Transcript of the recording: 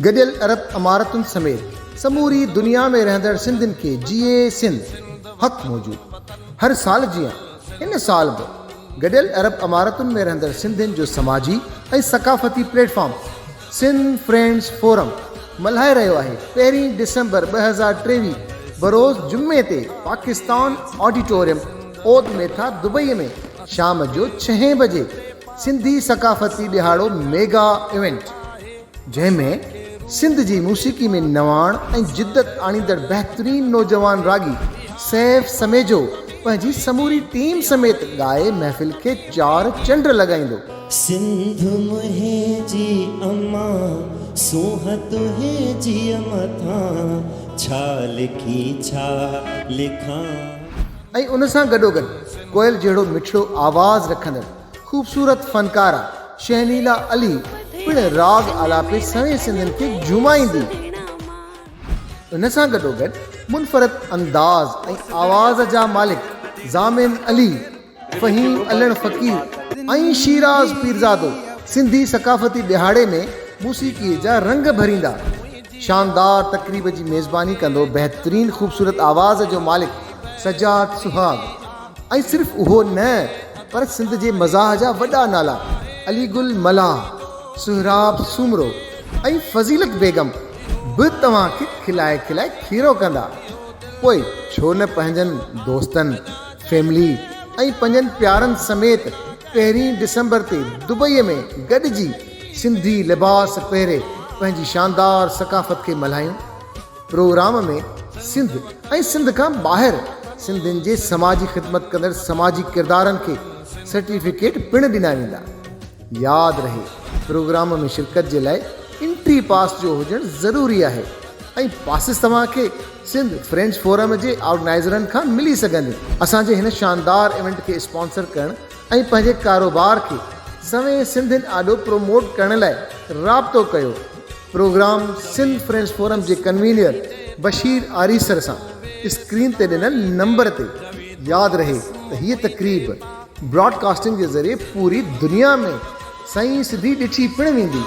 گڏيل عرب امارتن سميت سموري دنيا ۾ رهندڙ سنڌين کي جيئي سنڌ حق موجود. هر سال جيان هن سال به گڏيل عرب امارتن ۾ رهندڙ سنڌين جو سماجي ۽ ثقافتي plate form Sindh friends forum ملهائي رهيو آهي پهرين ڊسمبر 2023 بروز جمعي تي پاڪستان آڊيٽوريم اود ميٿا دبئي ۾ شام جو ڇهين بجي سنڌي ثقافتي ڏهاڙو ميگا ايونٽ جنهن ۾ سنڌ جي موسيقي ۾ نواڻ ۽ جدت آڻيندڙ بهترين نوجوان راڳي سيف سميجو پنهنجي سموري ٽيم سميت ڳائي محفل کي چار چنڊ لڳائيندو. سنڌ منهنجي امان، سونهن تنهنجيء مٿان، ڇا لکي ڇا لکان. ۽ ان سان گڏوگڏ ڪوئل جهڙو مٺڙو آواز رکندڙ خوبصورت فنڪاره شهنيلا علي پڻ راڳ آلاپي سوين سنڌين کي جهومائيندي. ان سان گڏوگڏ منفرد انداز ۽ آواز جا مالڪ ضامن علي، فهيم علڻ فقير ۽ شيراز پيرزادو سنڌي ثقافتي ڏهاڙي ۾ موسيقي جا رنگ ڀريندا. شاندار تقريب جي ميزباني ڪندو بهترين خوبصورت آواز جو مالڪ سجاد سهاڳ. ۽ صرف اهو نه پر سنڌ جي مزاح جا وڏا نالا علي گل ملاح، سهراب سومرو ۽ فضيلت بيگم به توهان کي کلائي کلائي کيرو ڪندا. پوء ڇو نه پنهنجن دوستن، فيملي ۽ پنهنجن پيارن سميت پهرين ڊسمبر تي دبئي ۾ گڏجي سنڌي لباس پهري پنهنجي شاندار ثقافت کي ملهايون. پروگرام ۾ سنڌ ۽ سنڌ کان ٻاهر سنڌين جي سماجي خدمت ڪندڙ سماجي ڪردارن کي سرٽيفڪيٽ پڻ ڏنا ويندا. ياد رهي پروگرام ۾ شرڪت جي لاء انٽري پاس جو هجڻ ضروري آهي ۽ پاسز توهان کي سنڌ فرينڊز فورم جي آرگنائيزرن کان ملي سگهنديون. اسان جي هن شاندار ايونٽ کي اسپانسر ڪرڻ ۽ پنهنجي ڪاروبار کي سوين سنڌين آڏو پروموٽ ڪرڻ لاء رابطو ڪيو. پروگرام سنڌ فرينڊز فورم جي ڪنوينئر بشير آريسر سان اسڪرين تي ڏنل نمبر تي. ياد رهي ته هيء تقريب براڊ ڪاسٽنگ جي ذريعي پوري دنيا ۾ سئين سڌي ڏٺي پڻ ويندي.